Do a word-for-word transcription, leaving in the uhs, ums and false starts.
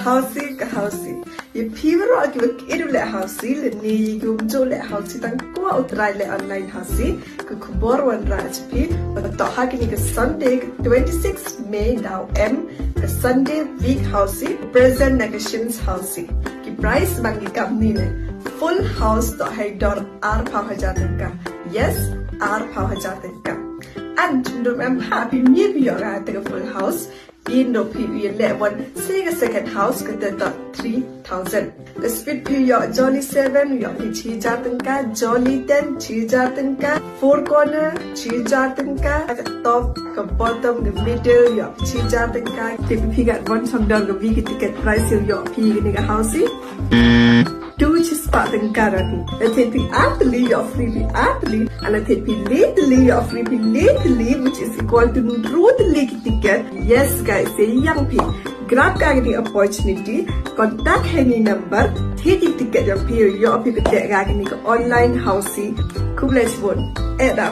Housie ka housie. Ïa phi baroh kiba kit u leh housie lane ïa kiba ym ju leh housie tang kwah u try leh online housie, ka khubor wanrah ïa phi ba toh ha kine ka Sunday ka twenty-six May daw em ka Sunday Week Housie present na ka Shims Housie. Ki price ban ki kam ni ne. Full house toh ha i dor arphew hajar tyngka. Yes, arphew hajar tyngka. And ym dei em ha phi mih phi ïoh ka te ka full house. Phi ndo phi ïa leh wan se ka second house ka te toh three thousand. Ka speed phi ïoh Jolly seven ïoh phi shi hajar tyngka, Jolly ten shi hajar tyngka, Four Corner shi hajar tyngka, ka top, ka bottom, ka middle ïoh phi shi hajar tyngka. Te phi gat wan shong dor ka wi ka ticket price ïoh phi kane ka housie. Two shispah tyngka ruh. La thied phi ar tylli ïoh free phi ar tylli. La thied phi le tylli ïoh free phi le tylli, which is equal to hynriew tylli ki ticket. Yes guys, sa ïeng phi. Grab ka kane opportunity. Contact ha kane number. Thied ki ticket ïoh phi, ïoh phi beit ka kane ka online housie. Khublei shibun. Eh da.